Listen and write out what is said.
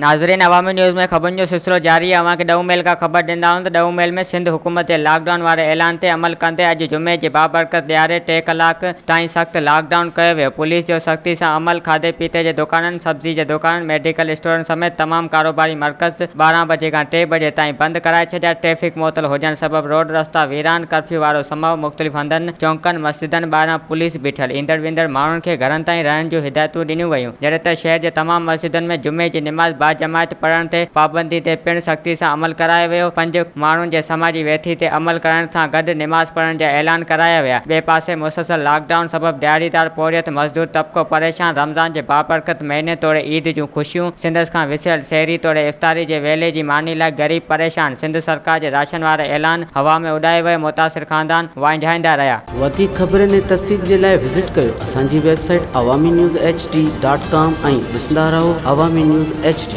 ناظرين عوامي نيوز ۾ خبرن جو سلسلو جاري آهي اوهان کي ڏهون ميل کان خبر ڏيندا آهيون ته ڏهون ميل ۾ سنڌ حڪومت جي لاڪ ڊائون واري اعلان تي عمل ڪندي اڄ جمعي جي بابرڪت ڏهاڙي ٽي ڪلاڪ تائين سخت لاڪ ڊائون ڪيو ويو پوليس جو سختي سان عمل کاڌي پيتي جي دڪانن سبزي جي دڪانن ميڊيڪل اسٽورن سميت تمام ڪاروباري مرڪز 12 بجي کان ٽي بجي تائين بند ڪرائي ڇڏيا ٽريفڪ معطل هجڻ سبب روڊ رستا ويران ڪرفيو وارو سماء مختلف هنڌن چونڪن مسجدن ٻاهران پوليس بيٺل ايندڙ ويندڙ ماڻهن کي گهرن تائين رهڻ جون هدايتون ڏنيون ويون. جڏهن ته شهر جي تمام مسجدن ۾ جمعي جي نماز باجماعت پڙهڻ تي پابندي تي پڻ سختي سان عمل ڪرايو ويو، پنج ماڻهن جي سماجي ويٿي تي عمل ڪرڻ سان گڏ نماز پڙهڻ جا اعلان ڪرايا ويا، ٻئي پاسي مسلسل لاڪ ڊائون سبب ڏهاڙيدار پورهيت مزدور طبقو پريشان، رمضان جي بابرڪت مهيني توڙي عيد جون خوشيون سندس کان وسريل سحري توڙي افطاري جي ويلي جي ماني لاء غريب پريشان، سنڌ سرڪار جي راشن واري اعلان هوا ۾ اڏائي ويو، متاثر خاندان وانجهائيندا رهيا. وڌيڪ خبرن ۽ تفصيل جي لاء وزٽ ڪيو اسان جي website Awami news H D dot com ۽ ڏسندا رهو عوامي نيوز ايڇ ڊي.